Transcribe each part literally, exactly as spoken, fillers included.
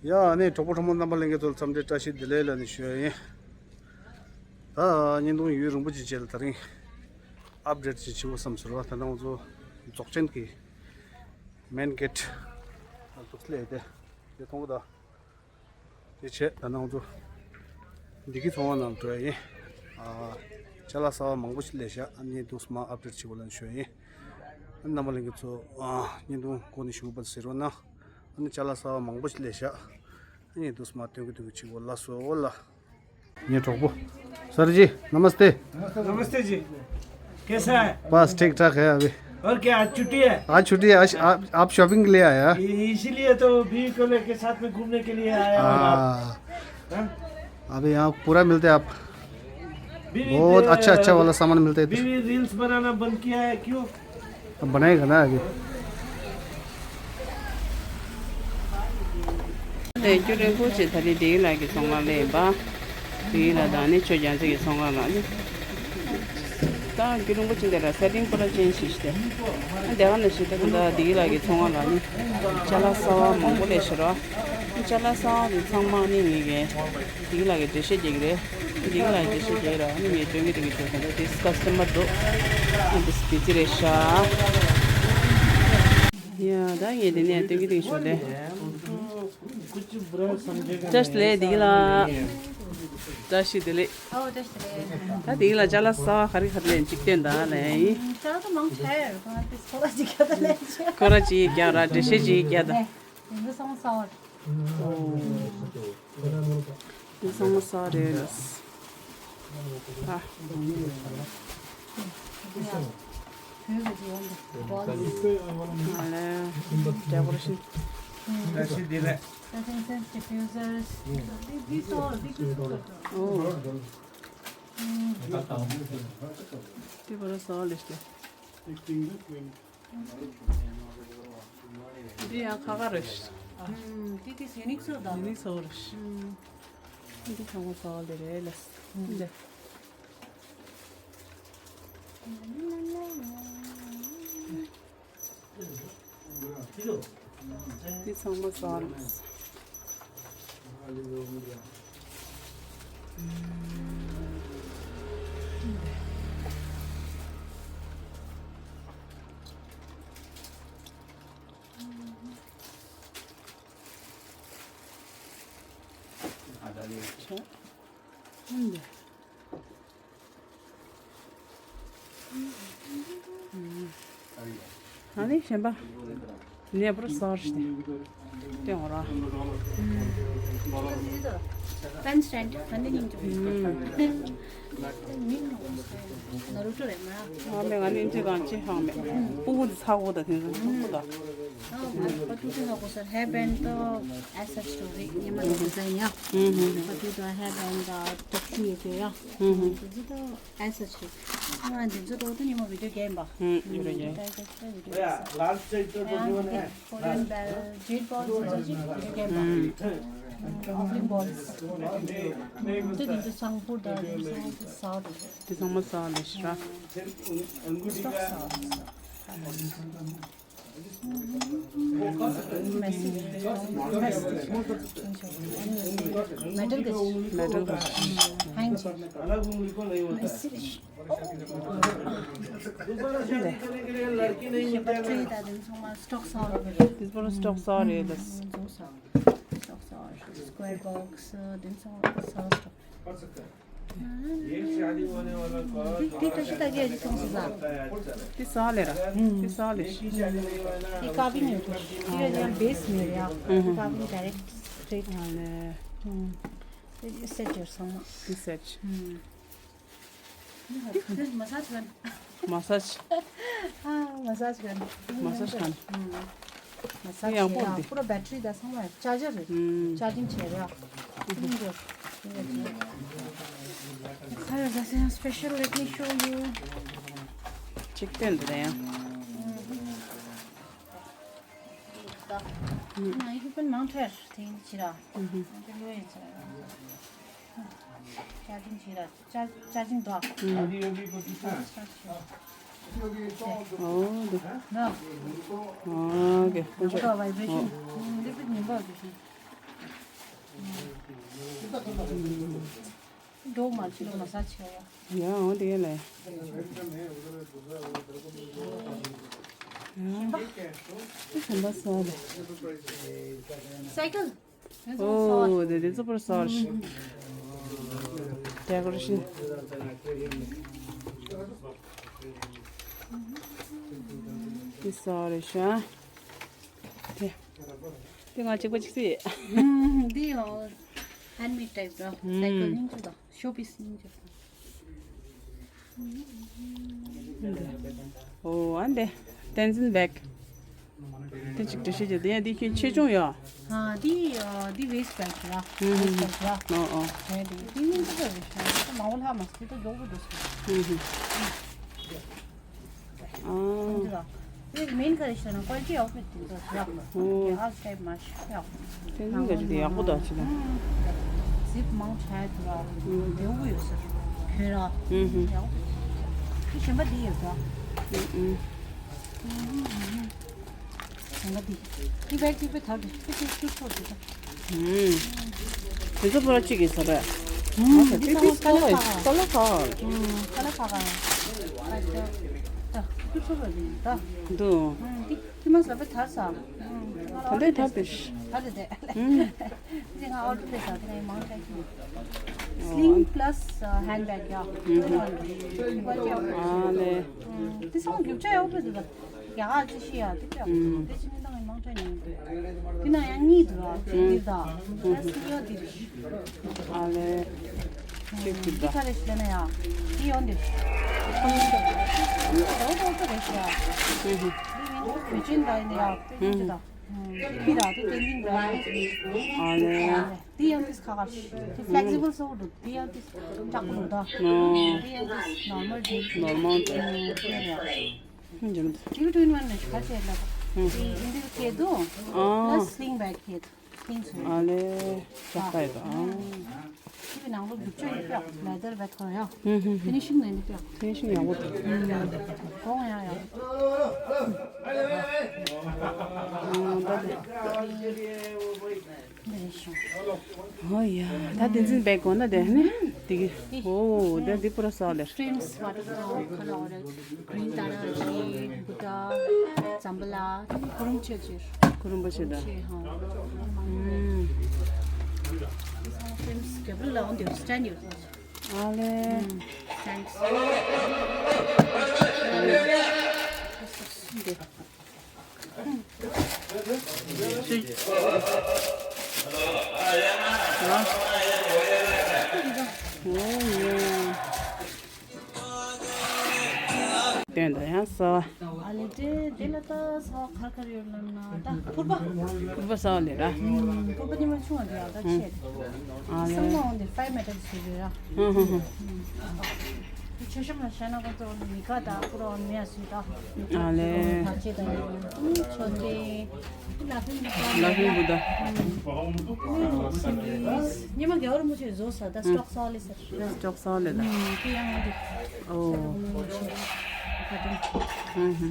ཡ་ཨ་ནི་གྲོགས་པོ་གྲོགས་མོ་རྣམ་པ་ལྷན་རྒྱས་ཚོ་ལ་འཚམས་འདྲི་བཀྲ་ཤིས་བདེ་ལེགས་ལབ་ནས་ཞུ་ཡ་ཡིན། ད་བརྙན་ཐུང་ཡུན་རིང་པོ་ཅིག་རྗེས་ལ་ད་རིང་ཨབ་ཌེཊ་ཅིག་བྱེད་དགོས་བསམ་ཟེར་བ། ད་ནང་ཚོ་རྫོགས་ཆེན་གྱི་མེན་གེ་ཊི་ལ་འདུག་སླེབས་ཏེ་དེ་མཐོང་གི་ད། དེ་བྱས་ད་ནང་ཚོ་བདེ་སྐྱིད་ཚོང་ཁང་ནང་འགྲོ་ཡ་ཡིན། ཨ། ཅ་ལག་གསར་པ་མང་པོ་ཞིག་སླེབས་ཤག་ཨ་ནི་འདུག་སེ་མར་ཨབ་ཌེཊ་བྱེད་དགོས་ལབ་ནས་ཞུ་ཡ་ཡིན། ཨ་ནི་རྣམ་པ་ལྷན་རྒྱས་ཚོ་ཨ་བརྙན་ཐུང་སྒོ་ནས་བཞུགས་པ་གཟིགས་རོགས་གནང་། ཨ་ནི་ཅ་ལག་གསར་པ་མང་པོ་ཞིག་སླེབས་ཤག་ཨ་ནི་འདུག་སེ་མར་སྟོན་གི་སྟོན་གི་བྱེད་དགོས། ལགས་སོ་ལགས། ངའི་གྲོགས་པོ། सर जी, नमस्ते। नमस्ते जी। कैसा है? बस ठीक ठाक है अभी। और क्या, आज छुट्टी है? आज छुट्टी है, आज आप, आप शॉपिंग के लिए आया? इ-, इसीलिए तो बीवी को लेके साथ में घूमने के लिए आया हूँ। हाँ। हाँ? अभी यहाँ पूरा मिलते हैं आप। बीवी, बहुत अच्छा, अच्छा वाला सामान मिलते हैं इधर। बीवी रील्स बनाना बंद किया है, क्यों? बनाएगा ना अभी। དེ་རྒྱུན་རིང་པོ་ཅིག་ད་རེས་བདེ་སྐྱིད་ལགས་ཀྱི་ཚོང་ཁང་སླེབས་པ། བདེ་སྐྱིད་ལགས་དང་ནི་ཆོས་རྒྱལ་མཚན་གྱི་ཚོང་ཁང་ལ་ནི། ད་རྒྱུན་རིང་པོ་ཅིག་འདི་ལ་སེ་ཊིང་པུ་ར་ཅེན་ཇི་ཞིག་སྟེ། ཨ་དེ་ག་ནས་ཞིག་ད་ག་ད་བདེ་སྐྱིད་ལགས་ཀྱི་ཚོང་ཁང་ལ་ནི། ཅ་ལག་གསར་པ་མང་པོ་སླེབས་ཤག་ར། ཅ་ལག་གསར་པ་དེ་ཚང་མ་ནི་ངེད་ཀྱི། བདེ་སྐྱིད་ལགས་ཀྱིས་འགྲེལ་བཤད་རྒྱག་གི་རེད། བདེ་སྐྱིད་ལགས་ཀྱིས་འགྲེལ་བཤད་རྒྱག་གི་རེད། ཨ་ནི་ངས་སྟོན་གི་སྟོན་གི་འདུག་ད་དེ་ཀ་སི་ཊ་མར་འདུག་ཨ་དེ་སི་བི་ཛི་རེད་ཤག་ཡ་ད་ངས་དེ་ནས་སྟོན་གི་སྟོན་གི་ཞོར་ལས། བཀྲ་ཤིས་བདེ་ལེགས། བཀྲ་ཤིས་བདེ་ལེགས། ཨོ་བཀྲ་ཤིས་བདེ་ལེགས། ད་བདེ་ལེགས་ལ་ཅ་ལག་གསར་པ་ག་རེ་ག་རེ་ལེན་ཅིག་སྟོན་དང་ལེན་ཡིན། ཅ་ལག་ད་མང་ཆེ་ཡོད་ཁང་དེ་སྐོར་ར་ཅིག་རྒྱག་ད་ལེན་ཅིག་སྐོར་ར་ཅིག་རྒྱག་ར་འགྲེལ་བཤད་ཅིག་རྒྱག་ད། ཡིན་ད་སོང་སོང་། འདི་ཚང་མ་གསར་རེད། ཨ། ང་ལ་ཌེ་ཀོ་རེ་ཤན། བཀྲ་ཤིས་བདེ་ལེགས། Scent diffusers. These all, these are all. ཨོ། འདི་བར་གསར་ལེ་ཤ། འདི་ཡང་ཁ་ཁ་རེད། ཨ། ཨུམ། འདི་དེ་ཡུ་ནིག་སོ་དང་། ཡུ་ནིག་སོ་རེད། ཨུམ། འདི་ཚང་མ་གསར་དེ་རེད་ལ། ཨུམ། འདི། འདི་ཚང་མ་གསར་རེད། ཨ་ནི་གཞན་པ། ནས་པུ་ར་གསར་ཞིག་སྟེ། སྟོན་འོ་ར། ཨ་མེ་ང་ནི་འདི་གང་ཅི་ཧང་མེད། སྤུ་གུ་འདི་ཚ་གོ་ད་དེང་སང་སྤུ་གུ་ད། ཨ་ཕ་ཕ་ཕྲུ་གུ་ཚ་གོ་ས་ཧེར་བེན་ཌི་ད་ཨེ་སེ་སི་རི་ཡིན་མ་ད་ཌི་ཛའིན་ཡ། ཕ་ཕྲུ་གུ་ད་ཧེར་བེན་ཌི་ད་ཏོག་ཅི་ཡོད་ཀྱི་ཡ། ཨ་ཙི་ད། ཨེ་སེ་ཆི། ང་འདི་ཚོ་ཏོག་ཏོ་ཉི་མ་བི་ཌིའོ་གེམ་པ། ཧུམ། ཡོད་རེད་རེད། ད་ད་ད་བི་ཌིའོ་གེམ་པ། ཡང་དེ་ཀོ་རི་ཡན་བེལ་ཇེཌ་བོལ་འདི་ཚོ་ཅིག་བི་ཌིའོ་གེམ་པ། ཧུམ། གོ་བི་ལིན་བོལ་སི། དེ་འདི་ཚོ་སང་ཕོར་ད་འདི་ཚོ་ས་དེ་རེད། དེ་ཚང་མ་ས་ལས་ཤི་ར། སི་ཊོག་ས། མེ་ཊལ་གི། མེ་ཊལ་གི། ཧན་ཅི། མེ་སི། ཞེ་པོ་ཅིག་ད་དེ་ཚང་མ་སི་ཊོག་ས་རེད། དེ་ཚོ་སི་ཊོག་ས་རེད་ལ། སི་ཊོག་ས་རེད། སི་ཀུ་ཝེར་བོག་སི་དེ་ཚང་མ་ས་སི་ཊོག་དེ་དེ་ད་ཅི་ད་གེ་ཨ་ཅི་ཐོང་སི་ལ། དེ་ས་ལེ་ར། དེ་ས་ལེ། དེ་ཀ་བིང་ཡོད་དེ། དེ་ཡང་བེ་སི་མེད་ར། དེ་ཀ་བིང་ཌའི་རེག་སི་ཊེ་ཊི། ཨ་ལེ། དེ་སེ་ཊི་ཡོད་ཚང་མ། དེ་སེ་ཊི། དེ་ག་དེ་མ་སཱཇ་ག་ནི། མ་སཱཇ། ཨ། མ་སཱཇ་ག་ནི། མ་སཱཇ་ག་ནི། མ་སཱཇ་ཡང་པོ་འདི། པུ་ར་བེ་ཊི་རི་དང་ཚང་མ་ཅར་ཇར་རེད། ཅར་ཇིང་བྱས་ར། ཨ་ར་ད་སེ་ཡང་སི་པེ་ཤལ། Let me show you. ཅིག་སྟོན་འདི་རེད་ཡང་། ད། ང་ཡི་ཧུ་པན་མང་ཐེར་དེ་ཡིན་ཅི་ར། ཨ་དེ་ལོ་ཡིན་ཅི་ར། ཅར་ཇིང་བྱས་ར། ཅར་ཅར་ཇིང་དོ། ཨ་དེ་ཡོད་གི་ཀོ་ཅི་ས། ཨོ་དེ། ན། ཨོ་ཀེ། ཀོ་ཅི། ཨོ་ཝའི་བེ་རེ་ཤན། ཨོ། ལི་པིད་ཉིན་པ་བེ་རེ་ཤན། འགྲོ་མ་ཕྱི་ལོགས་མ་ཟ་ཆེ་བ། ཡ་འོ་དེ་ལས། ཡ་ཤམ་པ་སོ་ལས། སའི་ཀལ། ཨོ་དེ་དེ་ཚོ་པར་སོར། ཌེ་ཀོ་རེ་ཤན། དེ་སོར་ཤ། དེ། དེ་ང་གཅིག་པ་གཅིག་སི། འདི་ཡང་ཧན་མེད་ཊའིབ་ར། སའི་ཀལ་སྙིང་རྗེ་དང་ཤོ་པིས་སྙིང་རྗེ་དང་། ཨོ་ཨ་འདི་བསྟན་འཛིན་བེག་དེ་གཅིག་འདྲ་ཤེས་ཀྱི་དེ་ཡང་འདི་ཁྱོད་ཆེ་ཆུང་ཡོད། ཨ་འདི་ཨ་འདི་ཝེ་སི་ཊི་བེག་ར། ཝེ་སི་ཊི་བེག་ར། ཨོ་ཨོ། དེ་འདི་འདི་སྙིང་རྗེ་རེད་ཤག་མང་པོ་ལྷག་མ་སོང་། དེ་ད་མགྱོགས་པོ་འགྲོ་སོང་། ཨ། འདི་མིན་ག་རེ་ཞེ་ན་ཀོ་ལི་ཊི་ཡག་པོ་འདུག་ཟེར་ཡག་པོ། ཨོ། ཨ་སི་ཊའིབ་མ་ཞིག་ཡག་པོ། དེ་ནི་འགའ་ཞིག་དེ་ཡག་པོ་འདུག་ཅི་ལ། ཟིབ་མང་ཆེ་འདུག་ཨ། དེ་བོ་ཡོད་ཟེར། གོན་ར། ཨུ་ཧུ། ཡག་པོ། དེ་གཞན་པ་འདི་ཡོད་ཟེར། ཨུ་ཨུ། གཞན་པ་འདི། འདི་བེག་འདི་བེག་ཐར་འདི་འདི་འདི་འདི་ཚོ་འདི་ཚོ། ཨུམ། དེ་ཚོ་པོ་ར་གཅིག་གིས་ཟ་རེད། ཨུམ། དེ་འདི་ཚང་མ་ཁ་ལག་ཁ་ཁ་ཁ་ལག་ཁ། ཨུམ། ཁ་ལག་ཁ་ཁ། ཨ་ཅག་ད་འདི་ཚོ་ར་རེད་ད། འདུག་ཨུམ། འདི་འདི་མ་ཟ་བའི་ཐར་ས། ཨུམ། ད་ལྟའི་ཐར་དེ། ཐར་དེ་དེ། ཨུམ། འདི་ང་ཨོར་ཌར་དེ་ཟ་དེ་ནས་མང་ཆེ་ཤོས། སི་ལིང་པ་ལ་སི་ཧན་བེག་ཡ། ཨུམ། ཨ་ལེ། ཨུམ། འདི་ཚང་མ་རྒྱུ་ཆ་ཡག་པོ་འདུག་ད། རྒྱ་གར་ཅི་ཤི་ཡ་དེ་ཀྱང་དེ་ཅི་མི་འདང་མང་དྲགས་ཉན་འདུག་དེ་ན་ཡང་གཉིས་འདུག་ཨ། ཅིག་འདི་དང་ལ་སི་ཉོ་དེ་རེད། ཨ་ལེ། ཅིག་འདི་འདི་ག་རེ་ཞེ་ན་ཡ། དེ་ཡོང་དེ་རེད། ད་འོ་ད་འོ་ད་རེད་ཤི་ཡ། དེ་ཡིན་དུས་བེ་ཅིན་ད་ཡིན་ཡ། དེ་ཡིན་དུས་ད། དེ་ར་དེ་དེ་ཡིན་ད། ཨ་ལེ། དེ་ཡང་དེ་ཁ་ཁ་ཤི། དེ་ཕི་ལེག་སི་བལ་སོ་འདུག་དེ་ཡང་དེ་དྲག་པོ་འདུག་ད། དེ་ཡང་དེ་ནོར་མལ་འདུག་ནོར་མལ་འདུག་དེ་རེད། ཧུམ། ཇི་མ་ཇི་ལ་ཊུ་ཨིན་ཝན་ནས་ག་ཚད་ལ། ཧུམ། དེ་འདི་ཁེ་དུ། ཨ། ལ་སི་ལིང་བེག་ཁེ་དུ། ཨ་ལེ། ཞག་ལྟ་ཡོད་དོ། ཨ། དེ་བའི་ནང་ལོ་རྒྱུ་ཆ་ཡོད་པ་ལེ་དར་བེག་ཁོ་ཡ། ཧུམ་ཧུམ་ཧུམ། ཕི་ནི་ཤིང་ནས་ནི་པ། ཕི་ནི་ཤིང་ཡག་པོ་འདུག་གོང་ཡ་ཡ། ཨ་ད་དེ། འདི་རེད་ཤག་ཨོ་ཡ། ད་དེ་འཛིན་པའི་གོ་ན་དེ་ནི་དེ་གི་ཨོ་ད་འདི་པུ་ར་སོ་ལེར། ཀྲིམ་སི་བ་ཏི་ཁ་ལ་ཨོ་རེད། གྲིན་ཏ་ར་ཅི་བུ་ཏ་ཛམ་བ་ལ་ཁུ་རུམ་ཆེ་ཆེ། ཁུ་རུམ་པ་ཆེ་ད། ཆེ་ཧ། ཨུམ། ཀྲིམ་སི་གབ་ལ་ཨོ་འདི་སི་ཊེན་ཌི་ཡོད། ཨ་ལེ། ཨུམ། ཀྲིམ་སི། དོན་དང་ཡང་ས་བ། ཨ་ལེ་དེ་དེ་ལ་ད་ས་བ་གར་གར་ཡོད་ལབ་ན་ད་ཕུར་པ། ཕུར་པ་ས་བ་ལས་ར། ཕུར་པ་ཉི་མ་ཆུང་བ་དེ་ཡང་ད་ཆེ། ཨ་ལེ། སང་མ་འོང་དེ་ཕའི་མེ་ཊལ་ཟེར་གི་ར། ཧུ་ཧུ་ཧུ། ཆོས་གཤམ་ལ་བཤད་ན་ཁོ་ཚོ་མི་ཁ་དང་ཁོ་རང་མི་ཡ་སུ་དང་། ཨ་ལེ། ཕ་ཆེ་དང་ཆོས་དེ། ལ་ཕུན་བུ་དང་། ལ་ཕུན་བུ་དང་། ཉི་མ་རྒྱལ་བ་རིན་པོ་ཆེ་བཟོ་ས་ད་སི་ཊོག་སོ་ལི་སར། སི་ཊོག་སོ་ལི་ད། དེ་ཡང་ང་འདི། ཨོ། ཧུམ་ཧུམ།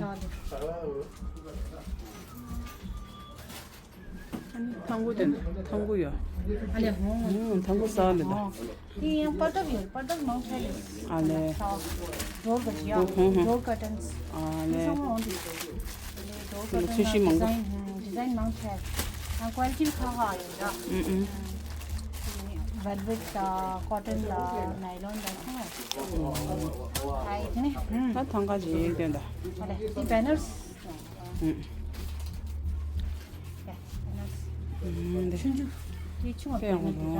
ཐང་གུ་དེ་ཐང་གུ་ཡོད། ཨ་ལེ་ཧོང་། ཧུམ། ཐང་གུ་ས་ལེ་ད། དེ་ཡང་པར་དབ་ཡོད། པར་དབ་མང་ཆེ་ཡོད། ཨ་ལེ། ཌོར་ག་ཅི་ཡ། ཧུམ་ཧུམ། ཌོར་ཀར་ཊན་སི། ཨ་ལེ། ཚང་མ་འོང་དུས། ཌོར་ཀར་ཊན་སི་ཚོས་གཞི་མང་པོ། ཌི་ཛའིན་ཌི་ཛའིན་མང་ཆེ། ཨ་ཀོ་ལི་ཊི་ཁ་ཁ་ཡོད་ད། ཨུམ་ཨུམ། ཝེལ་ཝེཊ་དང་ཀོ་ཊན་དང་ནའི་ལོན་དང་ཚང་མ་ཡོད། ཨ་ཡི་དེ་ནས། ད་ཐང་ག་ཅིག་སྟོན་ད། ཨ་ལེ། དེ་བེ་ནར་སི། ཨུམ། ཆུང་ཆུང་། དེ་ཆུང་བ་དཔེ་ཡག་པོ་འདུག་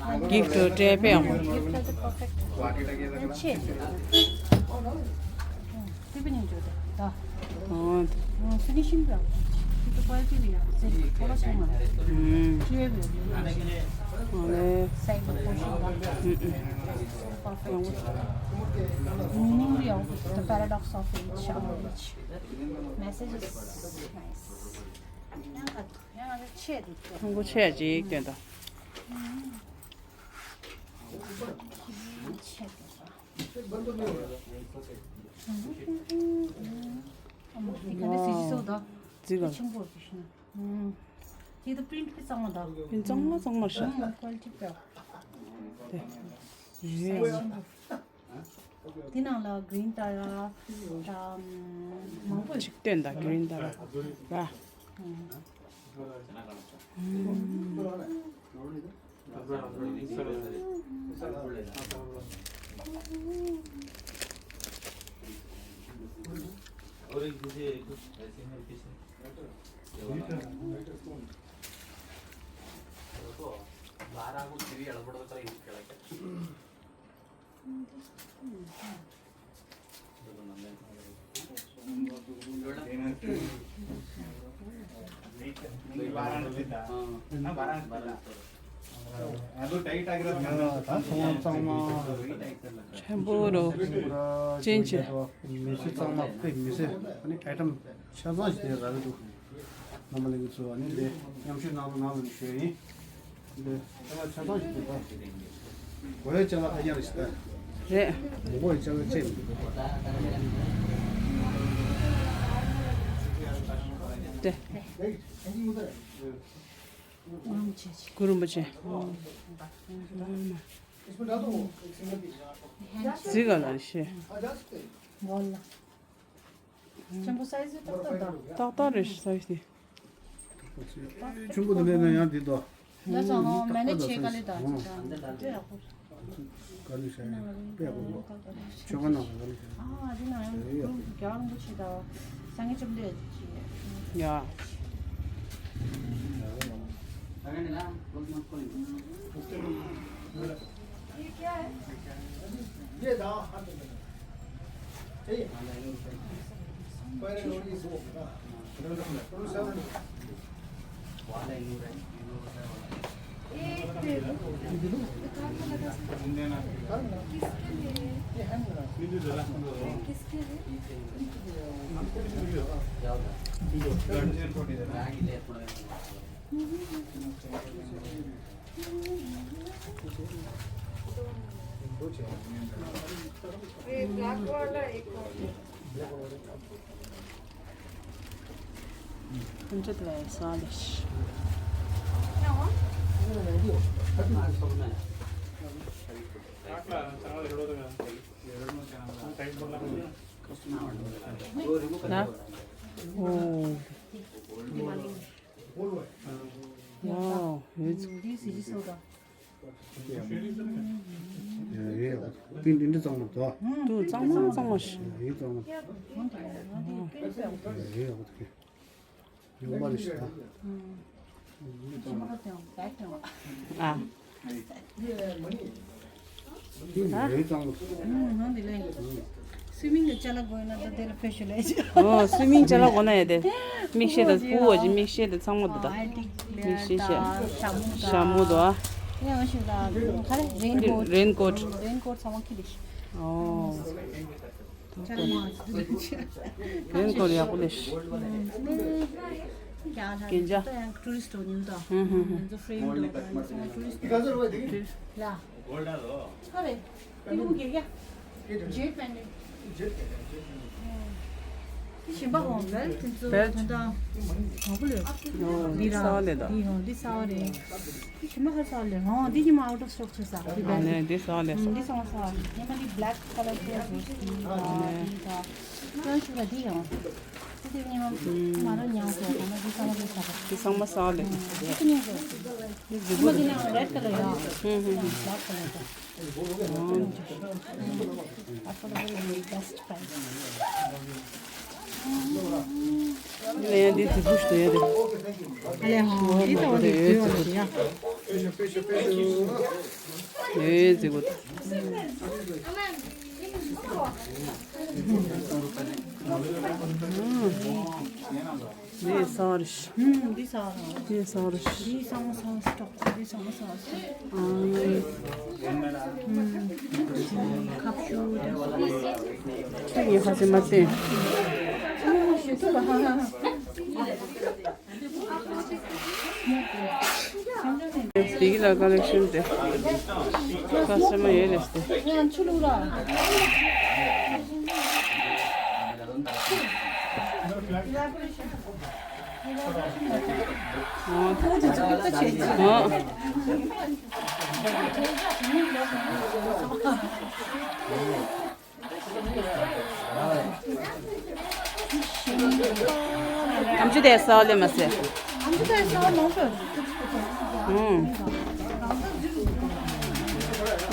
ཨ། གིཕ་ཊི་སྤྲད་དཔེ་ཡག་པོ། གིཕ་ཊི་སྤྲད་པར་ཕེག་ཊི་ཆེ། དེ་བས་ཉིན་འགྲོ་དེ་ད། ཨོ། ཕི་ནི་ཤིང་ཡག་པོ། དེ་ཀོ་ལི་ཊི་ཡག་ཟེར་ཁོ་ལ་སོང་ང་། ཨུམ། ཅི་ཡོད་མེད། ཨོ་ལེ། སའི་ཁོ་ཤིང་ཡག་པོ། ཨུམ་ཨུམ། ཕར་ཕེག་ཊི། མི་ནིང་ཡག་པོ། The Paradox of Age, Our Age. Message is nice. ཡང་ང་ཚོ་ཆེད་དུ་སྟོན། ཐང་གུ་ཆེ་ཅིག་སྟོན་དང་། ཆེད་དུ་ཨ་མ་དེ་ག་ནས་སི་ཇི་སོ་དང་། རྩི་ག་ཆེན་པོ་དེ་ཤི་ན། དེ་ད་པི་རིན་ཊི་པི་གཙང་མ་འདུག། པི་རིན་ཊི་གཙང་མ་གཙང་མ་རེད་ཤག། ཨང་། ཀོ་ལི་ཊི་ཡག་པོ། དེ། རེད། དེ་ནང་ལ་གི་རིན་ཏཱ་ར། ད་མང་པོ་ཡོད། ཆིག་སྟོན་དང་གི་རིན་ཏཱ་ར། ར། ཨང་། ཆེན་པོ་རུ་ཅན་ཆེ། མི་ཚེ་གཙང་མ་དཔེ་མི་ཚེ་ཨ་ནི་ཨའི་ཊམ་ཆ་ཚང་ཞིག་དེ་རག་གི་འདུག། རྣམ་པ་ལྷན་རྒྱས་ཚོ་ཨ་ནི་འདི་མཉམ་ཞུགས་གནང་རོགས་གནང་ལ་ཞུ་ཡིན། འདི་ཁ་ལག་ཆ་ཚང་ཞིག་འདུག་ག། གོ་ཡ་ཅ་ལག་ཁ་རྒྱ་རེ་ཞིག་ད། རེད། མོ་གོ་ཡ་ཅ་ལག་ཅེ་མི་འདུག་ག། དེ། གུ་རུ་རིན་པོ་ཆེ། གཟིགས་ག་ལ་རེ་ཤེས། ཆེན་པོ་སའི་ཛི་ཏག་ཏག་འདུག། ཏག་ཏག་རེད་སའི་ཛི་དེ། ཆུང་པོ་དེ་འདྲ་ན་ཡང་འདི་དོ། ད་ཚང་མ་མེ་ནེ་ཇ་བྱེད་ག་ལེ་ད་ཅི་ད་འདི་ཡག་པོ། ག་ལེ་ཤ་ཡ་དཔེ་ཡག་པོ། ཆོ་ག་ནང་ག་ལེ་ཤ་ཡ། ཨ་འདི་ན་ཡང་རྒྱལ་བ་རིན་པོ་ཆེ་དང་སངས་རྒྱས་བཅོམ་ལྡན་འདས་ཀྱི། ཡ། ད། ཨོ། ཝའོ། ཡོད། ཡ་ཡ། འདི་འདི་འདི་གཙང་མ་དོ། འདུག་གཙང་མ་གཙང་མ་ཞིག། ཡ་ཡ་གཙང་མ། ཡ་ཡ། ཡོང་མ་རེད་ཤག། ཨ། འདི་ཡ་ཡ་གཙང་མ། སུའི་མིང་གི་ཅ་ལག་དགོས་ན་ད་དེ་ལ་ཕེབས་ཤོག་ལབ་ཀྱི། ཨོ་སུའི་མིང་ཅ་ལག་དགོས་ན་ཡ་དེ། མིག་ཤེལ་དང་སྤུ་བོ་ཅིག་མིག་ཤེལ་དང་ཚང་མ་འདུག་ད། མིག་ཤེལ་ཤེལ། ཞྭ་མོ་དང་། ཞྭ་མོ་དང་། ཡང་ཞིག་ལ་ག་རེ་རེན་ཀོ་ཊི། རེན་ཀོ་ཊི། རེན་ཀོ་ཊི་ཚང་མ་ཁྱེར་ཏེ་ཤོག། ཨོ། ཅ་ལག་མང་ཆེ་རེན་ཀོ་ཊི་ཡག་པོ་ལས། རྒྱན་ཆ། ཡང་ཊུ་རི་སི་ཊི་ཉུང་དང་། ཧུམ་ཧུམ་ཧུམ། ང་ཚོ་ཧྥེ་མི་ལི་དང་ང་ཚོ་ཊུ་རི་སི་ཊི་ལ། ག་རེ། ཏི་མུ་གེ་ག། ཇེཊ་པེན་ནི། ཏི་ཞིམ་པ་ཧོ་བེལ་ཏི་ཚོ་བེལ་ད་ད། མང་པོ་ལོས། འདི་ར། ས་ལེ་ད། འདི་ཧོ་འདི་ས་ལེ། ཏི་ཞིམ་པ་ཧ་ས་ལེ་ཧོ་འདི་ཉི་མ་out of stock ཆེ་ས། འདི་བེལ། ནས་འདི་ས་ལེ། འདི་ས་ས། ཉི་མ་འདི་black color ཆེ་ས། འདི་ད། ཁྱོད་ཆུ་ལ་འདི་ཡང་། འདི་ཉི་མ་མ་ར་ཉང་ས་ཧོ་ན་འདི་ས་ལེ་ས། འདི་ས་མ་ས་ལེ། འདི་ཉི་མ་འདི་ན་red color ཡ། ཧུམ་ཧུམ་ཧུམ། Black color ད། ལས་འདི་རྫིག་པོ་ཞིག་ཡོད་དེ། ཨ་ལས་ཧོ་འདི་ལྟ་བུ་འདི་རྫིག་པོ་ཞིག་ཡ། ཡོད་རྫིག་པོ། འདི་ས་རེད། ཨུམ། འདི་ས་རེད། འདི་ས་རེད། འདི་ས་མ་ས་སི་ཏོག་འདི་ས་མ་ས་སི། ཨུམ། ཁབ་ཤུ་དེ་ས་མ་ས་སི། ཁྱོད་ཡིན་ཧ་ཅི་མ་ཟེར། ཨུམ། ཤུ་ཏུ་བ་ཧ་ཧ། དེ་གི་ལ་ཀ་ལེག་ཤན་དེ་ཁ་སེ་མ་ཡོད་ལེ་སྟེ། ཨོ། ཨོ། ཨམ་ཅོག་དེ་ས་ལེ་མ་སེ། ཨམ་ཅོག་དེ་ས་མང་པོ། ཨུམ།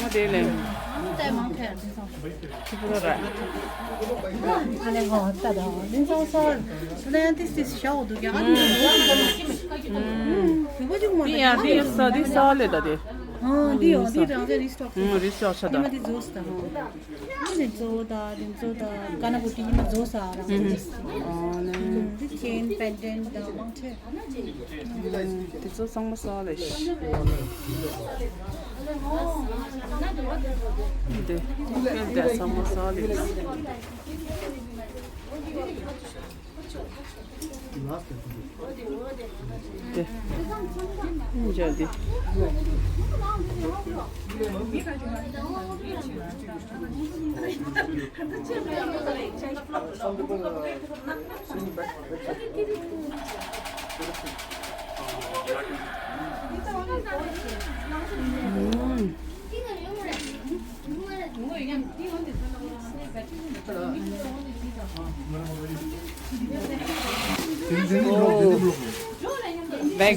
ཨོ་དེ་ལེ། དེ་མང་ཐལ། ཁྱི་པོ་ར། ཨ་ལེ་ཧོ་ད་ད། ལིན་ཚང་སོར། ལན་ཏིས་ཏིས་ཤའོ་དུ་ག་ཨ་ནི། ཨུམ། ཁྱི་པོ་ཅིག་མོ་ད། འདི་ཡང་འདི་ཡོད་ས་འདི་ས་ལེ་ད་དེ། ཨ་འདི་ཡོད་འདི་རང་ཚེ་རི་སི་ཊོག་ཨུམ། རི་སི་ཊོག་ཆ་ད། ཉི་མ་འདི་བཟོས་ད། ཨ་ནི་གཙོ་བོ་ད་འདི་གཙོ་བོ་ད་ཀ་ན་བུ་ཏི་ཉི་མ་བཟོས་ས་རང་ཚེ་རི་སི་ཊོག་ཨ་ནི། འདི་ཅེན་པེན་ཌེན་ད་མང་ཆེ། དེ་ཚོ་ཚང་མ་ས་ལེ་ཤི། འདི་སྐེལ་དེ་ཚང་མ་ས་ལེ་ཤི། དེ། འཇའ་འདི། Bag.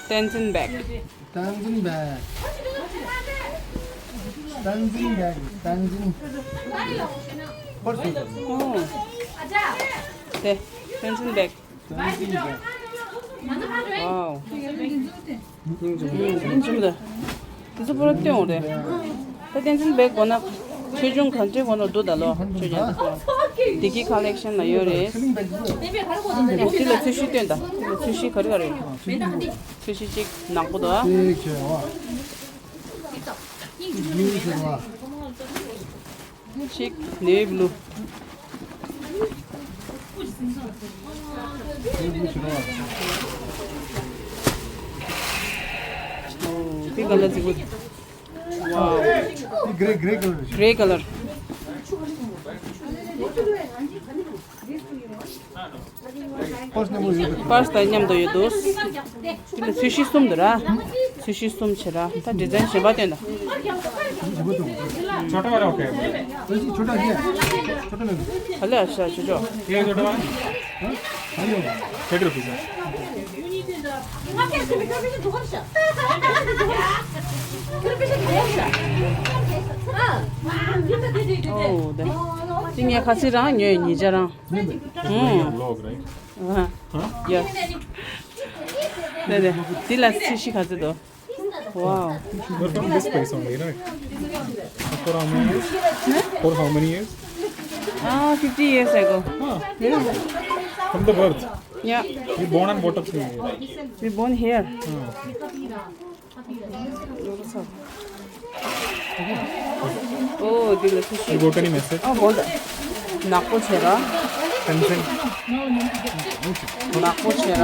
Tenzin bag. Tenzin bag. Tenzin bag. Tenzin. Oh. Te, Tenzin bag. Tenzin bag. Wow. ཡིན་འཇུམ་ད། དེ་ཚོ་པུ་ར་སྟོན་འོང་རེད། ད་བསྟན་འཛིན་བེག་གོ་ན། ཆོས་འབྱུང་ག་འདྲའི་གོ་ན་འདུག་ད་ལོ། ཆོས་འབྱུང་དེ་ཚོ། བདེ་སྐྱིད་ཁ་ལེག་ཤན་ལ་ཡོད་རེད། འོ་དེ་ལ་ཚོས་གཞི་སྟོན་ད། དེ་ལ་ཚོས་གཞི་ག་རེ་ག་རེ་ཡོད། ཚོས་གཞི་གཅིག་ནག་པོ་འདུག་ཨ། གཅིག་བྱས་པ། གཉིས་བྱས་པ། གཅིག་navy blue། འོ། འདི་ག་ལ་རྫིག་པོ། Wow། འདི་grey grey colour་རེད། Grey colour། Purse་ནང་ལ་ཡོད་པ། Purse་དང་མཉམ་དུ་ཡོད་འདུག། དེ་ལ་ཚོས་གཞི་གསུམ་འདུག་ར། ཚོས་གཞི་གསུམ་བྱེད་ར། ད་design་གཞན་པ་སྟོན་ད། छोटा वाला OK। छोटा है, छोटा ले लो। भले अच्छा, छोटा। ये छोटा वाला। हाँ? हाँ, ये वाला। छह रुपये का। Oh, ད། དེ་ངས་ཁ་སང་རང་ཉོས་ཉིས་བརྒྱ་རང་། ངས་ཉོས་ལོག་རེད། ཨ། ཡ། ནས་ནས། འདི་ལ་ཚོས་གཞི་ག་ཚོད་འདུག། Wow། You're from this place only, right? For how many years? For how many years? Ah, fifty years ago. Ah. Yeah. From the birth? Yeah. You born and brought up here? We born here. Ah, okay. Oh, འདི་ལ་ཚོས་གཞི། You got any message? Oh, ནག་པོ་བྱེད་ར། Tenzin། ནག་པོ་བྱེད་ར།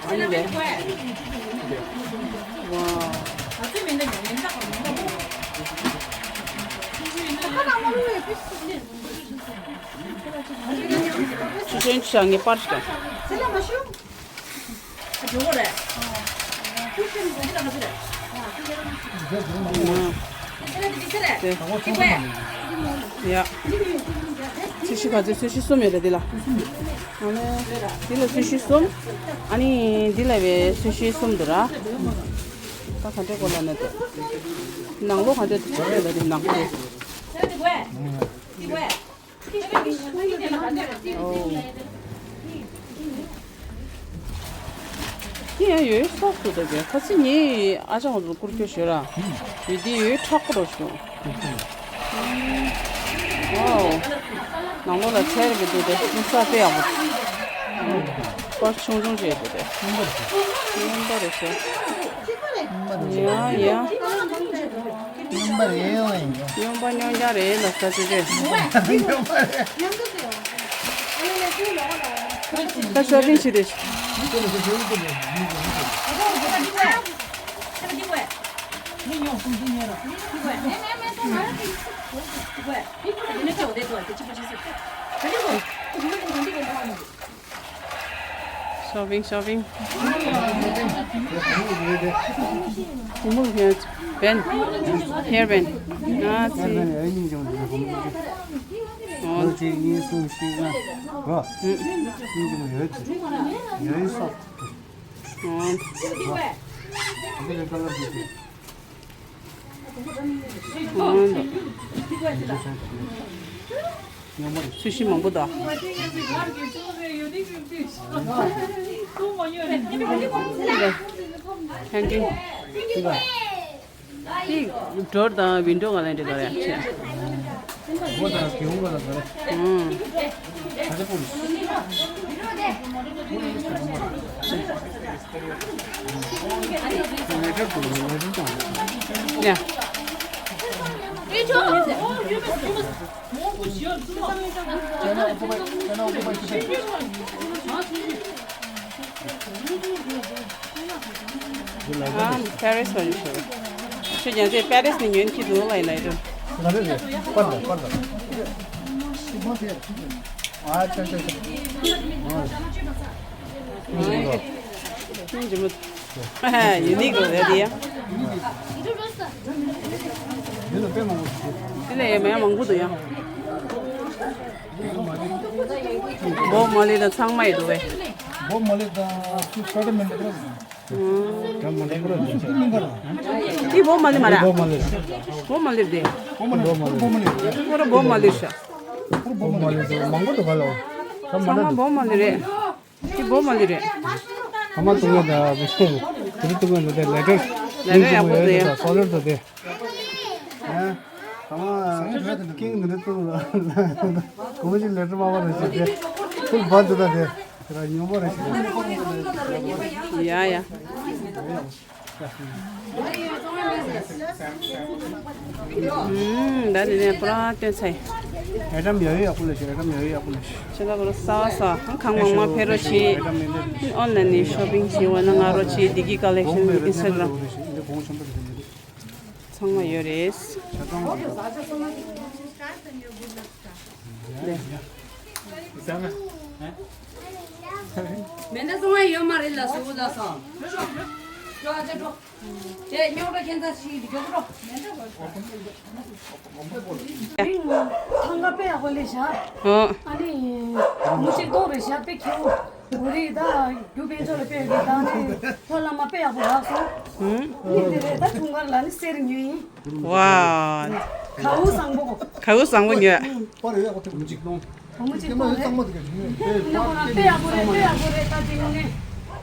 ཨ་ནི་ལས། Wow། ཆུ་ཆེན་ཆུ་ཆེན་ངས་པར་ཞིག་ག། ཡ། ཚོས་གཞི་ག་ཚོད། ཚོས་གཞི་གསུམ་ཡོད་རེད་འདི་ལ། ཨ་ནི། འདི་ལ་ཚོས་གཞི་གསུམ། ཨ་ནི་འདི་ལ་བའི་ཚོས་གཞི་གསུམ་འདུག་ར། ད་ག་འདྲའི་སྐོར་ལ་ན་དེ། ནང་ལོགས་ག་འདྲ་དེ་ཆགས་ཡོད་ལ་དེ་ནང་ལོགས། ཨོ། དེ་ཡང་ཡོད་སོགས་སུ་ད་གས་ཁ་སི་ངའི་ཨ་ཅག་ང་ཚོ་བསྐུར་སྐྱོ་ཞོད་ར། ཡོད་དེ་ཡོད་མཁྲེགས་པོ་རོ་བྱུང་། ཨོ། ནང་ལོགས་ལ་ཚལ་གི་འདུག་དེ་དམིགས་བསལ་དཔེ་ཡག་པོ། པར་ཆུང་ཆུང་བྱས་འདུག་དེ། སྙན་པ་རེད་ཤག་ཡ་ཡ། སྙན་པ་རེད་ཡོང་ཡིན། སྙན་པ་སྙན་རྐྱང་རེད་ལ་ས་ཆུ་ཆེ། ད་shopping་བྱེད་དེ། Shopping, shopping. Remove hair band, hair band. Ah, see. Oh. Mm. Oh. ཚོས་གཞི་མང་པོ་འདུག་ཧན་ཀིང་། འདི་ཌོར་དང་ཝིན་ཌོ་ག་ལ་འདྲ་ག་རེ་ཆེ། ཨ་ནི་པེ་རིས་བ་རེད་ཤག་ཁྱོད་ཀྱང་ཚེ་པེ་རིས་ནས་ཉོན་གྱི་འདུག་ལ་ཡིན་ལ་ཡིན་དུ། ང་རེ་རེ། པར་ད་པར་ད། ཨ་ཅག་ཅག་ཅག་ཨ་ཅག་ཅག་ཅག་ཨ་ཅག་ཅག་ཅག་ཨ་ཧ། ཡུ་ནིག་རེད་དེ་ཡ། འདི་ལ་དཔེ་མང་པོ་འདུག་དེ་ལ་ཡ་མེད་མང་པོ་འདུག་ཡ། བོབ་མར་ལི་དང་ཚང་མ་ཡོད་འདུག་བས། བོབ་མར་ལི་དང་སུ་སྤའི་ཌར་མེན་དང་འདྲ་འདུག་འདི་བོབ་མར་ལི་མ་རེད། བོབ་མར་ལི་རེད་དེ། བོབ་མར་ལི་རེད་དེ། ཁོ་རང་བོབ་མར་ལི་ཤག་བོབ་མར་ལི་དང་མང་པོ་འདུག་ག་ལ། ཚང་མ་བོབ་མར་ལི་རེད། འདི་བོབ་མར་ལི་རེད། ཐ་མ་བཏུང་ཡ་ད་དེ་བཏུང་ཡ་ད་དེ་ལེ་ཊར་ལེ་ཊར་ཡག་པོ་འདུག་ཡ། སོ་ལེར་ད་དེ། ཨ་ཐ་མ་ཀིང་འདི་འདྲ་བཏུང་ལ་གོམ་གཅིག་ལེ་ཊར་མ་པ་རེ་ཞིག་དེ་ཕུལ་བ་འདུག་ད་དེ་དེ་ར་ཉུང་པ་རེ་ཞིག་རེད། ཡ་ཡ། ཨུམ། ད་དེ་ནས་པུ་ར་སྟོན་ཚེ། ཨེ་ཊམ་ཡོད་ཡོད་ཡག་པོ་ལ་ཞིག་ཨེ་ཊམ་ཡོད་ཡོད་ཡག་པོ་ལ་ཞིག་ཁྱེད་ལ་པུ་ར་ས་ས་ཧང་གང་མང་མང་ཕེ་རོ་ཆི། ཨོན་ལན་ནས་ཤོ་པིང་བྱེད་འོ་ན་ང་རོ་ཆི་བདེ་སྐྱིད་ཀ་ལེག་ཤན་ཨིན་སི་ཊ་གྷ་རམ། ཚང་མ་ཡོད་རེད། མེ་མདའ་བཙོང་ཡ་ཡོད་མ་རེད་ལ་སུ་ལ་སོང་། འགྲོ་ཨ་ཅག་འགྲོ། དེ་རྙོག་དྲ་ཁྱད་མཚར་ཞིག་འགྲོ་འགྲོ། ཐང་ག་དཔེ་ཡག་པོ་ལས་བཞག་ཨོ། ཨ་ནི་མུ་གཅིག་སྟོང་རེད་བཞག་དཔེ་ཁྱེའུ། འོ་རེད་ད། རྒྱུ་དཔལ་འབྱོར་ལ་དཔེ་རེད་ད་ནི་ལྷོད་ལ་མ་དཔེ་ཡག་པོ་རག་སོང་། ཨུམ། ནི་འདི་རེད་ད་ཆུང་མར་ལ་ནི་གསེར་ཉོས་ཡིན། ཝའོ། གའུ་བཟང་པོ། གའུ་བཟང་པོ་ཉོས། ཨུམ། པར་ཡོད་ཡག་པོ་ཐེབས་མུ་གཅིག་སྟོང་། བུ་མོ་གཅིག་སྟོང་རེད། ནི་ཁོ་རང་དཔེ་ཡག་པོ་རེད་དཔེ་ཡག་པོ་རེད་ད་དེ་ངོ་ནས།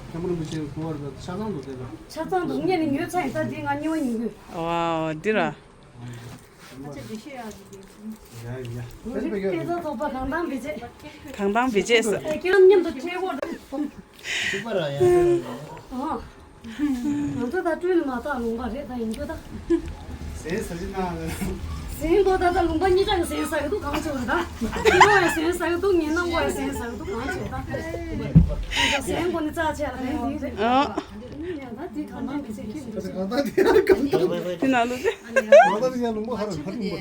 མཁན་པོ་རིན་པོ་ཆེ་སྐུ་བར་ཆ་ཚང་འདུག་དེ་ལ། ཆ་ཚང་འདུག་ངས་ནི་ཉོས་ཚར་ཡིན་ད་དེ་ང་གཉིས་པ་ཉོ་གི། ཝའོ་འདི་ར། ཡ་ཡ། དེ་ཚོ་ཚོགས་པ་གང་དང་བི་ཅེ། གང་དང་བི་ཅེ་ས། ཨེ་ཁྱེད་རང་མཉམ་དུ་ཁྲེལ་གོ་རེད། ཨ། ང་ཚོ་ད་སྤྲུལ་ནས་མ་ཐག་ལུང་པ་རེད་ད་ཡིན་རྒྱུ་ད། ཟན་ཟ་ཅི་ན། ཟན་གོ་ད་ད་ལུང་པ་གཉིས་ཀ་གི་ཟན་ཟ་གི་འདུག་གང་བྱེད་པ་ད། ཁྱེད་རང་ཡང་ཟན་ཟ་གི་འདུག་ངའི་ནང་གོ་ཡང་ཟན་ཟ་གི་འདུག་གང་བྱེད་པ་ད། ཟན་གོ་ནི་རྩ་ཆེ་ལ་གང་ཡིན་རེད། ཨ། ཡང་ད་དེ་གང་མང་མི་ཚེ་ཁྱེད་མི་འདུག་གང་ད་དེ་ཡང་གང་ད། དེ་ན་ལོ་ཟེ། གང་ད་དེ་ཡང་ལུང་པ་ཧ་ར་ཧ་རིང་པོ།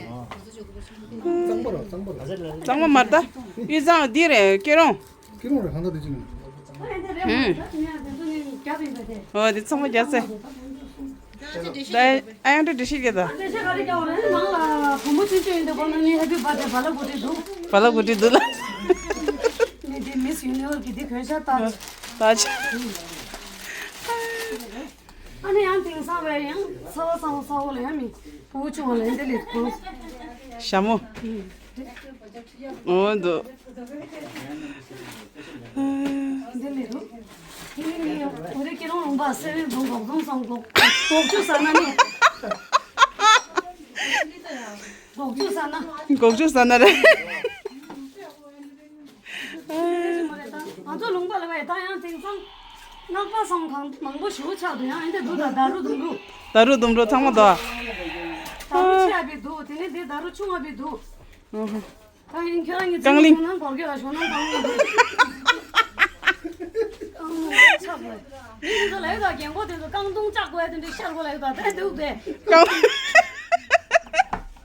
གཙང་པོ་ར་གཙང་པོ་ར། གཙང་པོ་མ་རེད་ད། དབུས་གཙང་འདི་རེད་སྐྱིད་རོང་། ཀི་རོང་རེ་ཧང་ད་དེ་ཅི་ནི། ཧུམ། འོ་དེ་ཚང་མ་རྒྱབ་ཚེ། ད་ཨ་ཡང་འདྲ་འདྲ་ཞིག་རྒྱབ་ད། བ་ལ་གོ་དྲི་འདུག་ལ། ནི་དེ་མིས་ཡུ་ནི་ཝར་གི་དེ་གོན་ཤ་ད། ད་ཆ། ཨ་ནི་ཡང་དེང་སང་བས་ཡང་ཚ་བ་སང་ཚ་བོ་ལ་ཡང་མི་བུ་ཆུང་བ་ལ་འདི་ལས་གོ། ཞྭ་མོ། འོ་འདུག་འདི་ལས་འདུག་འདི་ནི་འོ་རེ་ཀེ་རོང་ལུང་པ་སེ་བའི་འབུ་འགོག་སྡོམ་སང་འགོག་འགོག་བཅུ་ཟ་ན་ནི། འགོག་བཅུ་ཟ་ན། འགོག་བཅུ་ཟ་ན་རེད། ང་ཚོ་ལུང་པ་ལ་བས་ད་ཡང་དེང་སང་། ནག་པ་སང་གང་མང་པོ་ཞུ་ཆགས་འདུག་ཡང་འདི་འདུག་ད་ད་རུ་འདུག་རུ། ད་རུ་འདུག་རུ་ཚང་མ་འདུག་ད་རུ་ཆེ་བ་བི་འདུག་དེ་ནས་འདི་ད་རུ་ཆུང་བ་བི་འདུག་ད་ཡིན་ཁྱོད་རང་གི་རྐང་གླིང་ནང་བོར་གྱི་ལ་ཞོ་ནང་དང་མི་འདུག་ཆགས་དགོས། མི་འདི་ཚོ་ལ་ཡོད་ད་རྒན་གོག་དེ་ཚོ་རྐང་དུང་བཅག་དགོས་དེ་འདྲའི་ཤར་དགོས་ལ་ཡོད་ད་དེ་འདུག་དེ། རྐང་།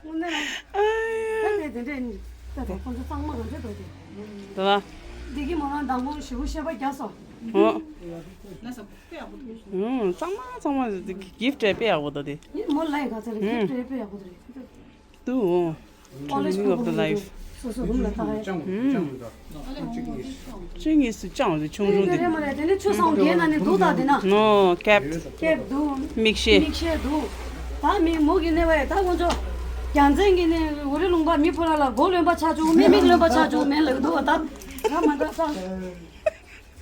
དངོས་གནས་ད་དེ་དེ་འདྲའི་ད་དེ་ཁོང་ཚོ་གཙང་མ་གང་འདྲ་འདུག་དེ། ད་ལ། འདི་གི་མོ་རང་དང་པོ་ཞེ་པོ་ཤེས་པ་རྒྱག་སོང་། ཨོ། ལགས་སོ། དཔེ་ཡག་པོ་འདུག་ཨུམ། གཙང་མ་གཙང་མ་གིབ་ཊི་དཔེ་ཡག་པོ་འདུག་དེ། ཡིན་མོ་ལ་ཡི་ག་ཚོད་ལ་གིབ་ཊི་དཔེ་ཡག་པོ་འདུག་རེད། འདུག་ཨོ། Always Meaning of the life. སོ་སོ་རུམ་ལ་བཏགས་ཡ། ཨུམ། བཅུ་གཉིས་སུ་བཅང་རེད་ཆུང་ཆུང་དེ། དེ་མ་རེད། དེ་ནི་ཆུ་སོང་རྒྱས་ན་ནི་འདུག་ད་དེ་ན། ནོ་ཀེབ། ཀེབ་འདུག་མིག་ཤེལ། མིག་ཤེལ་འདུག་ད་མི་མོ་གི་གནས་བ་ཡ་ད་ཁོང་ཚོ། རྒྱལ་མཚན་གྱི་ནི་འོ་རི་ལུང་པ་མི་ཕོ་ར་ལ་མགོ་རློན་པ་ཆགས་བཅུག་མིག་མིག་རློན་པ་ཆགས་བཅུག་མེད་ལབ་འདུག་ད། ད་མ་འདྲ་ད།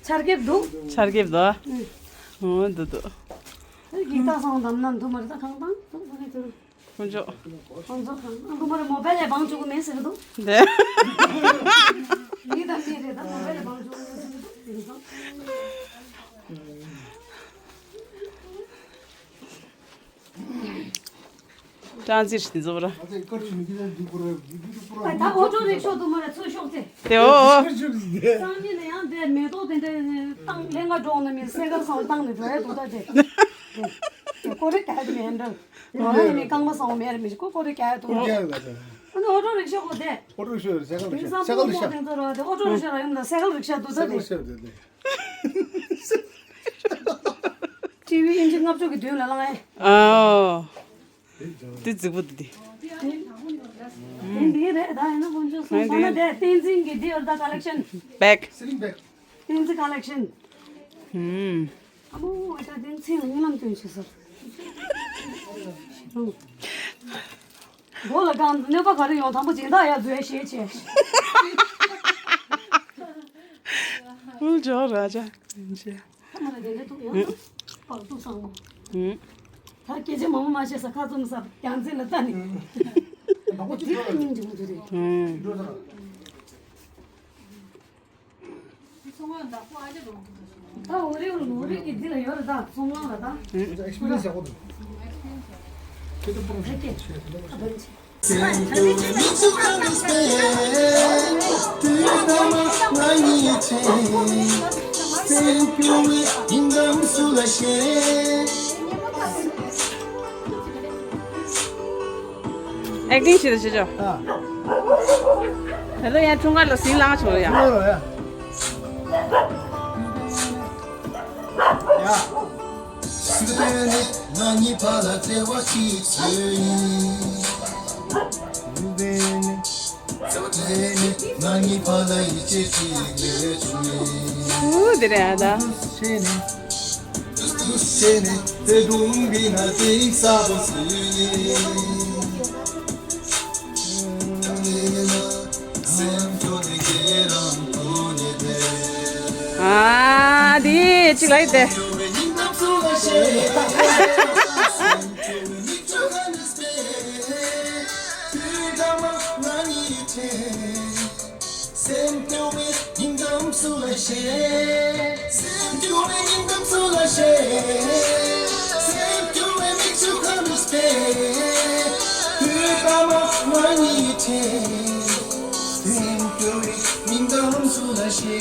ཆར་ཀེབ་འདུག་ཆར་ཀེབ་འདུག་ཨུ། འོ་འདུག་འདུག་ད་གི་ད་སོང་དམ་ན་འདུག་མ་རེད་ད་གང་དང་འདུག་མ་རེད་དུ། ཁོང་ཚོ། ཁོང་ཚོ་གང་ཨ་ཁོ་མོ་རེ་མོ་བེལ་ལས་བང་བཅུག་གི་མེད་ཟེར་གི་འདུག་དེ། མི་དང་མི་རེད་ད་མོ་བེལ་ལས་བང་བཅུག་གི་མེད་ཟེར་གི་འདུག་དེ་རེད་ད། ཀྲང་ཙིར་ཞིག་འཛོམས་ར། ཨ་ད་ཨོ་ཊོ་རིག་ཤོ་དུ་མོ་རེ་ཚུར་ཤོག་ཚེ། དེ་ཨོ་ཨོ། སང་ཉིན་ནས་ཡང་དེ་མེ་ཏོག་དེ་འདྲ་བཏང་ལྷན་ཁ་འགྲོ་ན་མི་སེ་གར་སང་བཏང་ནས་འགྲོ་ཡ་འདུག་ད་དེ། ཀོ་རེ་ག་ཡ་དེ་མེད་འགྲོ། ང་ཡི་མི་རྐང་པ་སང་མེར་མི་ཞིག་ཀོ་ཀོ་རེ་ག་ཡ་འདུག་ཨ་ནི་ཨོ་ཊོ་རིག་ཤ་ཁོ་དེ། ཨོ་ཊོ་རིག་ཤ་རེད་སེ་གར་རིག་ཤ་སེ་གར་རིག་ཤ། དེ་ཚོ་ར་དེ་ཨོ་ཊོ་རིག་ཤ་ར་ཡོང་ད་སེ་གར་རིག་ཤ་འདུག་ད་དེ། སེ་གར་རིག་ཤ་རེད་དེ། ཊི་ཝི་ཨིན་ཅི་ལྔ་བཅུ་གི་མདུན་ལ་ལངས་ཨེ། ཨོ། དེ་རྫིག་པོ་འདུག་དེ། དེ་འདི་རེད་ད་ཡིན་ན་དཀོན་མཆོག་གསུམ་ཨ་ས་ན་དེ་བསྟན་འཛིན་གྱི་འདི་ཡོད་ད་ཀ་ལེག་ཤན། བེག་སི་ལིང་བེག་བསྟན་འཛིན་ཀ་ལེག་ཤན། ཨུམ། ཨ་མོ་ཨ་ཅག་བསྟན་འཛིན་ལ་རྨི་ལམ་སྟོན་བྱེད་ས། མགོ་ལ་གང་གནོད་པ་ག་རེ་ཡོང་དང་པོ་སྦྱིན་བདག་ཡར་འཛུལ་ཞེས་བྱས། ཨུ་ཇོ་ར་ཇ་ཇ། ཁ་མ་ལ་དེ་འདྲ་འདུག་ཡང་ན་པར་འདུག་སང་མོ། ད་སྐད་ཆ་མང་པོ་མ་བཤད་ས་ཁ་བཙུམ་ས་རྒྱལ་མཚན་ལ་ལྟ་ནས་འདི་ལ་སྙིང་རྗེ་མོ་དེ་རེད། ད་འོ་རེ་འོ་རེ་གི་འདི་ལ་ཡོད་རེད་ད་ཚོང་ཁང་ལ་ད། ཨེག་སི་པི་རི་ཡན་སི་ཡག་པོ་འདུག་ཁྱེད་ཚོ་པོ་རོ་ཞིག་བྱས་ད་ལོ། ཨེག་ཊིང་བྱེད་དང་བྱེད་ཆོག་ཨ། ད་ལོ་ཡང་འཁྲུངས་སྐར་ལ་ཟིང་ལངས་བྱུང་ཡ། ཨ་ཡ། ཡ། ཨུ་དེ་རེད་ཨ་ད། ཨ་དེ་ཅིག་ལ་ཡིན་ཏེ། སེམས་སྐྱོ་བའི་སྙིང་གཏམ་སུ་ལ་བཤད། སེམས་སྐྱོ་བའི་སྙིང་གཏམ་སུ་ལ་བཤད། སེམས་སྐྱོ་བའི་མིག་ཆུ་ཁ་ནས་སྐྱེ། དུས་ད་མ་ང་གཉིས་བྲལ། སེམས་སྐྱོ་བའི་སྙིང་གཏམ་སུ་ལ་བཤད།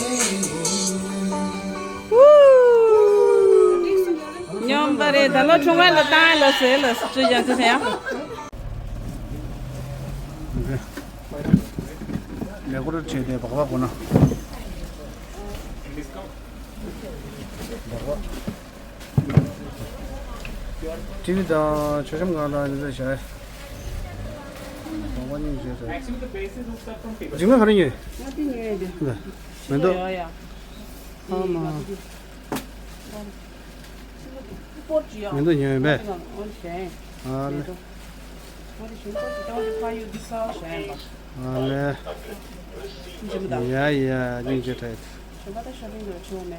སྙོམས་པ་རེད། ད་ལོ་འཁྲུངས་སྐར་ལ་བཏང་ལ་ཟེར་ལ་སུ་ཡང་ཚེ་ཡང་། ལས་འཁོར་བྱས་ཏེ་སྦག་སྦག་དགོས་ན། སྦག་སྦག་ཊི་ཝི་དང་མཆོད་བཤམས་སྒང་དང་འདི་ཚོ་བྱས། སྦག་སྦག་གཉིས་བྱས་ཏེ། འཇིགས་མེད་ག་རེ་ཉོས། ང་དེ་ཉོས་ཡོད་དེ། མེ་ཏོག་ཡ་ཡ། ཨ་མ། མེ་ཏོག་ཉོས་ཡོད་པས། ཨ་ལེ། ཨ་ལེ། ཡ་ཡ་སྙིང་རྗེ་དྲག་ཡོད།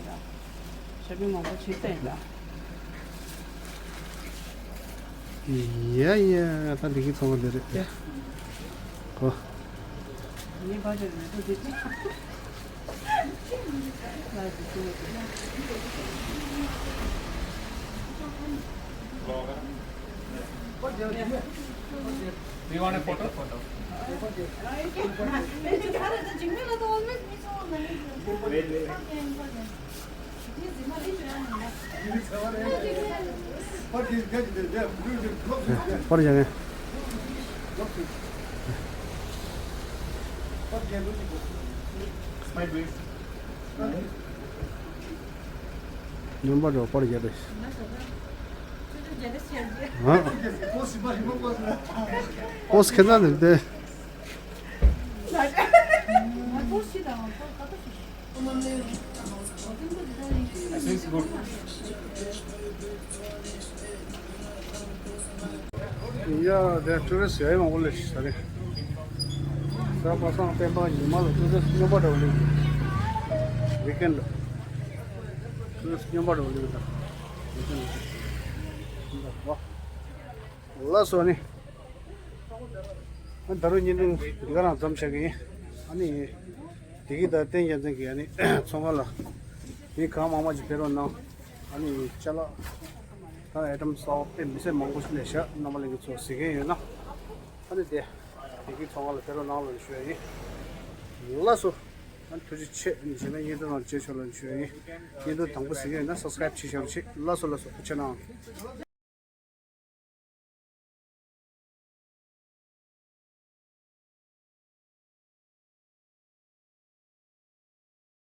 ཡ་ཡ་ད་འདི་གི་ཚོང་པ་འདི་རེད། གོ། Do you want a photo? Photo. What is your name? Smile, please. སྨྱོན་པ་འདྲ་པར་རྒྱབ་པས། ཨ། ཀོས་ཁེ་ན་ནི་དེ། ཡ་དེ་ཊུ་རི་སི་ཡ་ཡི་མང་པོ་སླེབས་ཤག་ད་རེས། གཟའ་པ་སངས་སྤེན་པ་ཉི་མ་ལ་ཊུ་རི་སི་སྨྱོན་པ་འདྲ་བོ་སླེབས་འདུག་ཝི་ཀེན་ཌི་ལ། ཊུ་རི་སི་སྨྱོན་པ་འདྲ་བོ་སླེབས་འདུག་ཝི་ཀེན་ཌི་ལ། ལགས་སོ་ནི། ཨ་ད་རུང་བརྙན་ཐུང་འདི་ག་རང་མཚམས་བཞག་གི་ཡིན། ཨ་ནི། བདེ་སྐྱིད་དང་བསྟན་རྒྱལ་མཚན་གྱིས་ཨ་ནི་ཚོང་ཁང་ལ་མི་གང་མང་མང་ཅིག་ཕེབས་རོགས་གནང་། ཨ་ནི་ཅ་ལག་དང་ཨའི་ཊམ་གསར་པ་དཔེ་མི་སྲིད་མང་པོ་ཞིག་སླེབས་ཤག་རྣམ་པ་ལྷན་རྒྱས་ཚོ་གཟིགས་མཁན་ཡོད་ན། ཨ་ནི་དེ་བདེ་སྐྱིད་ཚོང་ཁང་ལ་ཕེབས་རོགས་གནང་ལབ་ཞུ་ཡ་ཡིན། ལགས་སོ། ཨ་ནི་ཐུགས་རྗེ་ཆེ། ཨ་ནི་གཞན་པའི་བརྙན་ཐུང་ནང་མཇལ་ཆོག་ལབ་ཞུ་ཡ་ཡིན། བརྙན་ཐུང་དང་པོ་གཟིགས་མཁན་ཡོད་ན་སབ་སི་ཀ་རའིབ་བྱེད་ཤོག་ཅིག་ལགས་སོ་ལགས་སོ། ཐུགས་རྗེ་གནང་།